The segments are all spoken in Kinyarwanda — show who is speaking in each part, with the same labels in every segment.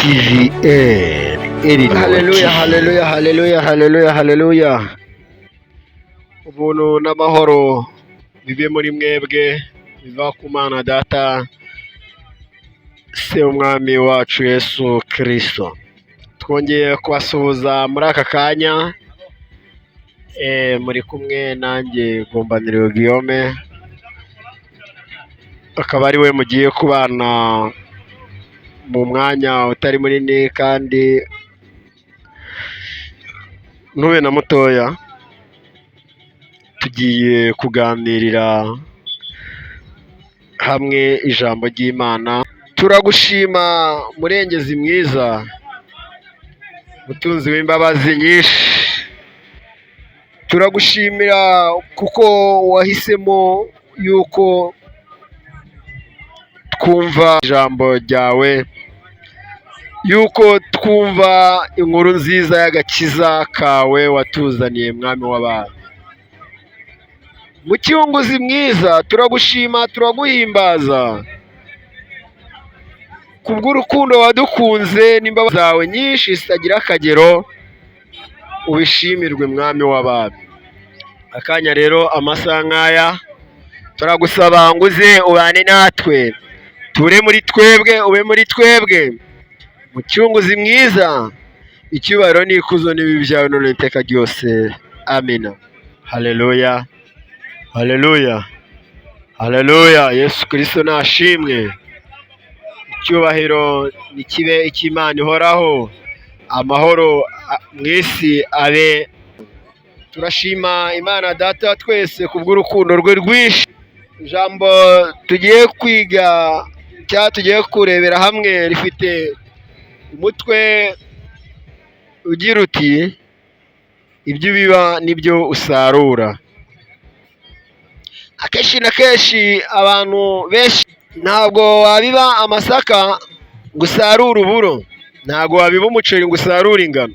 Speaker 1: TVN Elinor.
Speaker 2: Haleluya, haleluya, haleluya, haleluya, haleluya! Ubuntu n'amahoro bibe muri mwebwe, biva ku Mana Data, Se w'Umwami wacu Yesu Kirisito. Twongeye kubasuhuza muri aka kanya, muri kumwe nanjye Gombaniro Guillaume, akaba ari we mugiye kubana mu mwanya utari munini kandi ntube na mutoya. Tugiye kuganirira hamwe ijambo ry'Imana. Turagushima Murengezi mwiza, mutunzi w'imbabazi nyinshi, turagushimira kuko wahisemo yuko twumva ijambo ryawe, yuko twumva inkuru nziza y'agakiza kawe watuzaniye, Mwami w'abantu. Mucyunguzi mwiza, turagushima, turaguhimbaza kubw'urukundo wadukunze n'imbabazi zawe nyinshi zitagira akagero, ubishimirwe, Mwami w'abami. Akanya rero, amasaha nk'aya, turagusaba ngo uze ubane natwe, ture muri twebwe, ube muri twebwe, Mucyunguzi mwiza. Icyubahiro n'ikuzo n'ibibi byawe none iteka ryose, amina. Haleluya, haleluya, haleluya! Yesu Kirisito nashimwe. Icyubahiro nikibe icy'Imana ihoraho, amahoro mu isi abe. Turashima Imana Data wa twese kubw'urukundo rwe rwinshi. Ijambo tugiye kwiga cyangwa tugiye kurebera hamwe rifite umutwe ugira uti: "Ibyo ubiba nibyo usarura." Akenshi na kenshi abantu benshi, ntabwo wabiba amasaka ngo usarure uburo, ntabwo wabiba umuceri ngo usarure ingano,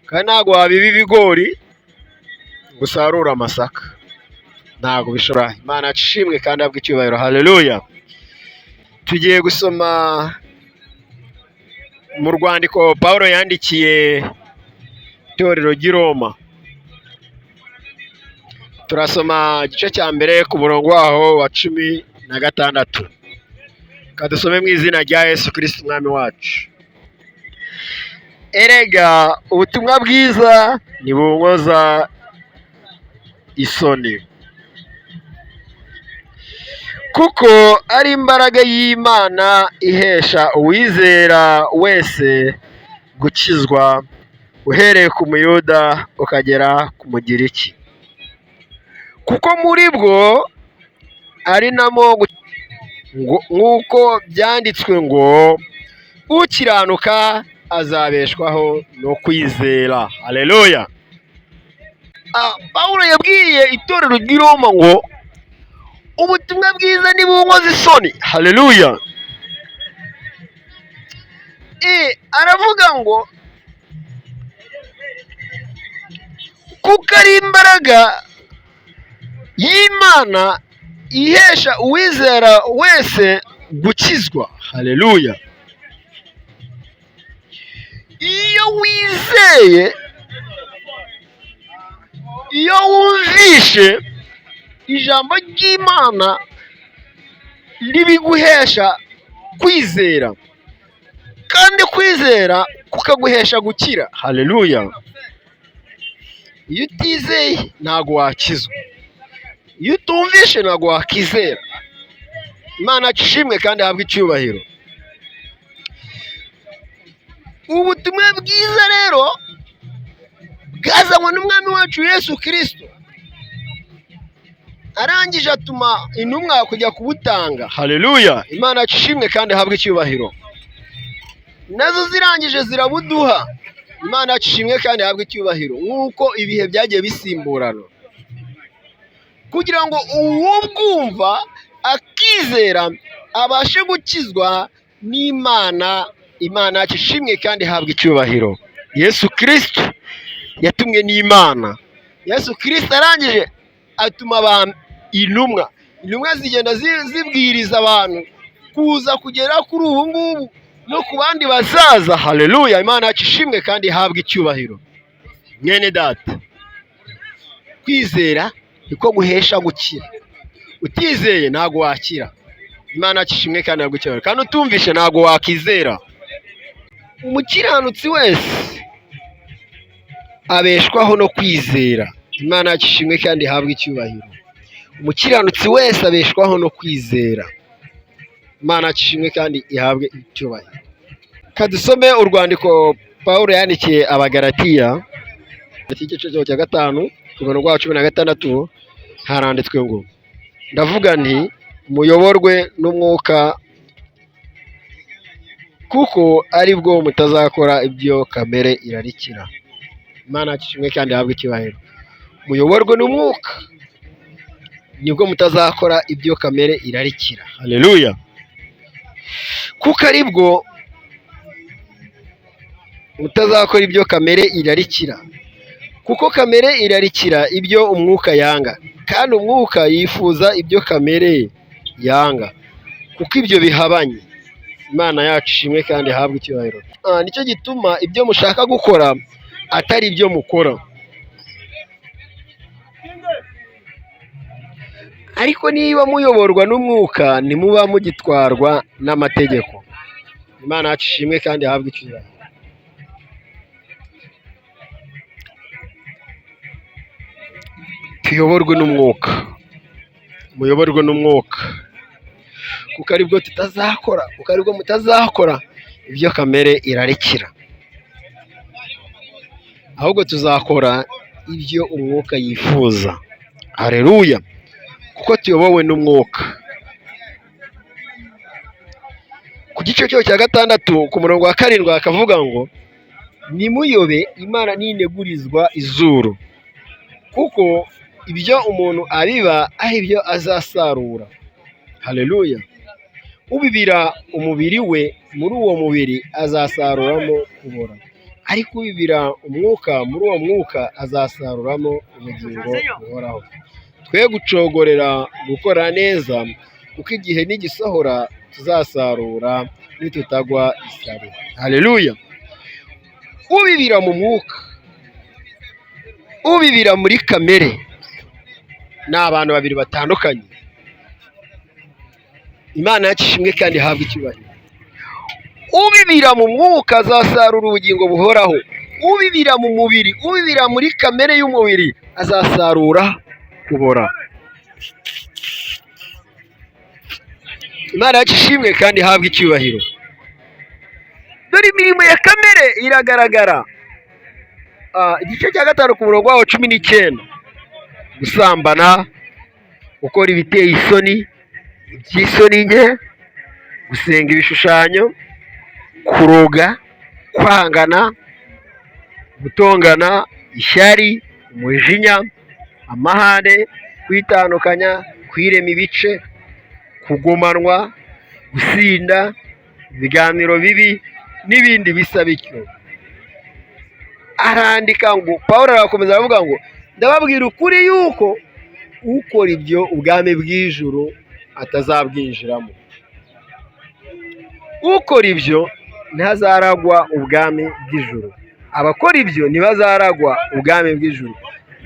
Speaker 2: kandi ntabwo wabiba ibigori ngo usarure amasaka, ntabwo bishobora. Imana ishimwe kandi ahabwe icyubahiro. Haleluya! Tugiye gusoma mu rwandiko Paul yandikiye itorero ry'i Roma. Turasoma igice cya mbere ku murongo waho wa 16. Kadusome mu izina rya Yesu Kirisiti Umwami wacu. Erega ubutumwa bwiza ntibunkoza isoni, kuko ari imbaraga y'Imana ihesha uwizera wese gukizwa, uhereye ku Muyuda ukagera ku Mugiriki, kuko muri bwo ari namo nk'uko byanditswe ngo: "Ukiranuka azabeshwaho no kwizera." Haleluya! Pawulo yabwiye itorero ry'i Roma ngo ubutumwa bwiza ntibunkoza isoni. Haleluya! Aravuga ngo kuko ari imbaraga y'Imana ihesha uwizera wese gukizwa. Haleluya! Iyo wizeye, iyo wumvishe ijambo ry'Imana, ribiguhesha kwizera, kandi kwizera kukaguhesha gukira. Haleluya! Iyo utizeye ntabwo wakizwa, iyo utumvishe ntabwo wakizera. Imana ishimwe kandi ahabwe icyubahiro. Ubutumwa bwiza rero bwazanywe n'Umwami wacu Yesu Kirisito, arangije atuma intumwa kujya kubutanga. Haleluya! Imana ishimwe kandi ahabwe icyubahiro. Nazo zirangije zirabuduha. Imana ishimwe kandi ihabwe icyubahiro. Nk'uko ibihe byagiye bisimburana, kugira ngo uwubwumva akizera abashe gukizwa n'Imana. Imana yacu ishimwe kandi ihabwe icyubahiro. Yesu Kirisito yatumwe n'Imana. Yesu Kirisito arangije atuma abantu intumwa, intumwa zigenda zibwiriza abantu kuza kugera kuri ubu ngubu. no ku bandi bazaza. Haleluya! Imana yacu ishimwe kandi ihabwe icyubahiro. Mwene data, kwizera niko guhesha gukira. Utizeye ntabwo wakira. Imana yacu ishimwe kandi ihabwe icyubahiro. Kandi utumvishe ntabwo wakizera. Umukiranutsi wese abeshwaho no kwizera. Imana yacu ishimwe kandi ihabwe icyubahiro. Umukiranutsi wese abeshwaho no kwizera. Imana yacu ishimwe kandi ihabwe icyubahiro. Kadusome urwandiko Pawulo yandikiye Abagalatiya, igice cya 5 ku murongo wa 16, haranditswe ngo: ndavuga nti muyoborwe n'umwuka, kuko ari bwo mutazakora ibyo kamere irarikira. Imana yacu ishimwe kandi ihabwe icyubahiro. Muyoborwe n'umwuka, nibwo mutazakora ibyo kamere irarikira. Haleluya! Kuko ari bwo mutazakora ibyo kamere irarikira, kuko kamere irarikira ibyo umwuka yanga, kandi umwuka yifuza ibyo kamere yanga, kuko ibyo bihabanye. Imana yacu ishimwe kandi ihabwe icyubahiro. Nicyo gituma ibyo mushaka gukora atari ibyo mukora. Ariko niba muyoborwa n'umwuka, ntimuba mugitwarwa n'amategeko. Imana yacu ishimwe kandi ihabwe icyubahiro. Tuyoborwe n'umwuka, muyoborwe n'umwuka, kuko aribwo tutazakora, kuko aribwo mutazakora ibyo kamere irarikira, ahubwo tuzakora ibyo umwuka yifuza. Haleluya! Kuko tuyobowe n'umwuka. Ku gice cyo cya 6 ku murongo wa 7 akavuga ngo: nimuyobe, Imana ntinegurizwa izuru, kuko ibyo umuntu abiba ari byo azasarura. Haleluya! Ubibira umubiri we, muri uwo mubiri azasaruramo kubora, ariko ubibira umwuka, muri uwo mwuka azasaruramo ubugingo buhoraho. Twe gucogorera gukora neza, kuko igihe nigisohora tuzasarura nitutagwa isari. Haleluya! Ubibira mu mwuka, ubibira muri kamere, ni abantu babiri batandukanye. Imana yacu ishimwe kandi ihabwe icyubahiro. Ubibira mu mwuka azasarura ubugingo buhoraho, ubibira mu mubiri, ubibira muri kamere y'umubiri azasarura kubora. Imana yacu ishimwe kandi ihabwe icyubahiro. Dore imirimo ya kamere iragaragara. Igice cya 5 ku murongo wawo 19, gusambana, gukora ibiteye isoni, iby'isoni nke, gusenga ibishushanyo, kuroga, kwangana, gutongana, ishyari, umujinya, amahane, kwitandukanya, kwirema ibice, kugumanwa, gusinda, ibiganiro bibi n'ibindi bisa bityo. Arandika ngo, Pawulo arakomeza aravuga ngo: ndababwira ukuri yuko ukora ibyo ubwami bw'ijuru atazabwinjiramo. Ukora ibyo ntazaragwa ubwami bw'ijuru. Abakora ibyo ntibazaragwa ubwami bw'ijuru.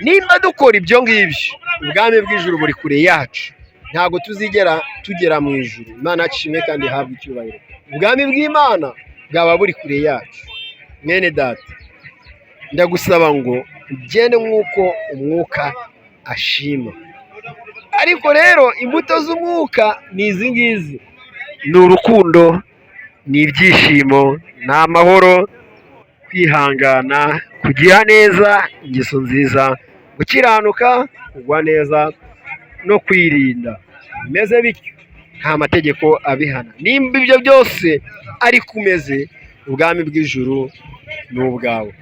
Speaker 2: Nimba dukora ibyo ngibyo, ubwami bw'ijuru buri kure yacu, ntabwo tuzigera tugera mu ijuru. Imana yacu ishimwe kandi ihabwe icyubahiro. Ubwami bw'Imana bwaba buri kure yacu. Mwene data, ndagusaba ngo ugende nk'uko umwuka ashima. Ariko rero imbuto z'umwuka ni izi ngizi: ni urukundo, ni ibyishimo, ni amahoro, kwihangana, kugira neza, ingeso nziza, gukiranuka, kugwa neza no kwirinda. Bimeze bityo, nta mategeko abihana. Nimba ibyo byose ariko umeze, ubwami bw'ijuru ni ubwawe.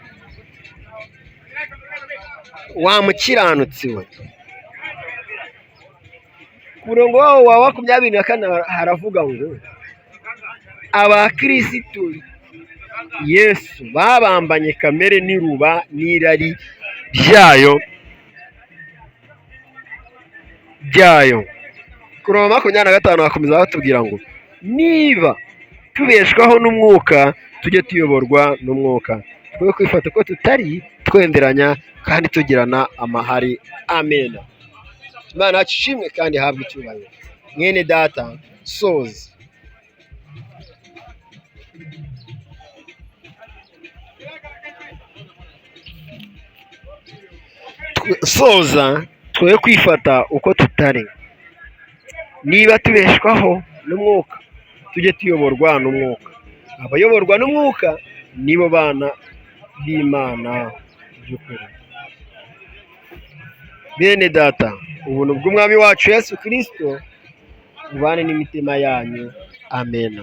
Speaker 2: Wa mukiranutsi we. Ku murongo wawo wa 24 haravuga ngo: abakirisitu Yesu babambanye kamere n'iruba n'irari ryayo byayo. Ku murongo wa 25 hakomeza batubwira ngo: niba tubeshwaho n'umwuka, tujye tuyoborwa n'umwuka. Twe kwifata uko tutari, twenderanya kandi tugirana amahari. Amen. Imana yacu ishimwe kandi ihabwe icyubahiro. Mwene data, soza. Soza, twe kwifata uko tutari. Niba tubeshwaho n'umwuka, tujye tuyoborwa n'umwuka. Abayoborwa n'umwuka nibo bana b'Imana by'ukuri. Bene data, ubuntu bw'Umwami wacu Yesu Kristo bubane n'imitima yanyu. Amen.